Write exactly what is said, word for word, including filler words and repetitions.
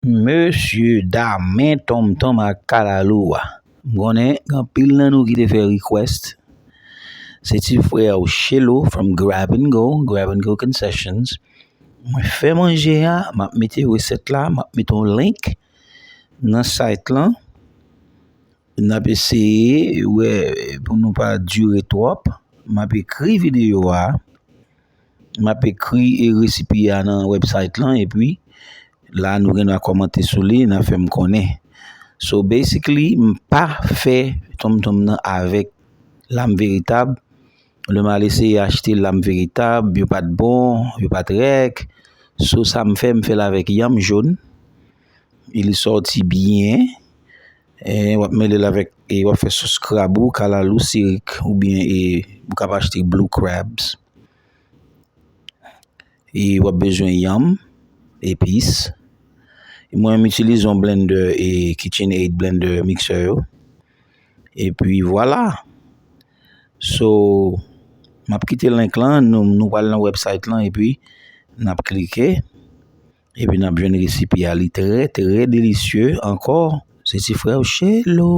Mesye dam, men tonmtonm ak kalalou a. M konnen gen anpil nan nou ki te fè request. Se ti frè w Shelo from Grab and Go, Grab and Go Concessions. Mwen fè manje a, m ap mete resèt la, m ap mete yon link nan site lan. N ap eseye wè pou nou pa dire twòp. M ap ekri videyo a. M ap ekri e resipi a nan website lan epi la nou gen dwa kòmante sou li, n a fè m konnen. So basically, m pa fè tonmtonm nan avèk lam veritab. Lè m al eseye achte lam veritab, yo pa t bon, yo pa t rèk. So sa m fè, m fè l avèk yanm jòn. E li sòti byen. E w ap mele l avèk, e w ap fè sòs krab ou, kalalou, sirik, oubyen e ou kab achte blue crabs. E w ap bezwen yanm, epis. Mwen, m itilize yon blender e KitchenAid blender mixer yo. Epi vwala. So, m ap kite link lan, nou, nou pral nan website lan epi n ap klike. Epi n ap jwenn resipi a, li trè, trè delisye ankò. Se ti frè w Shelo.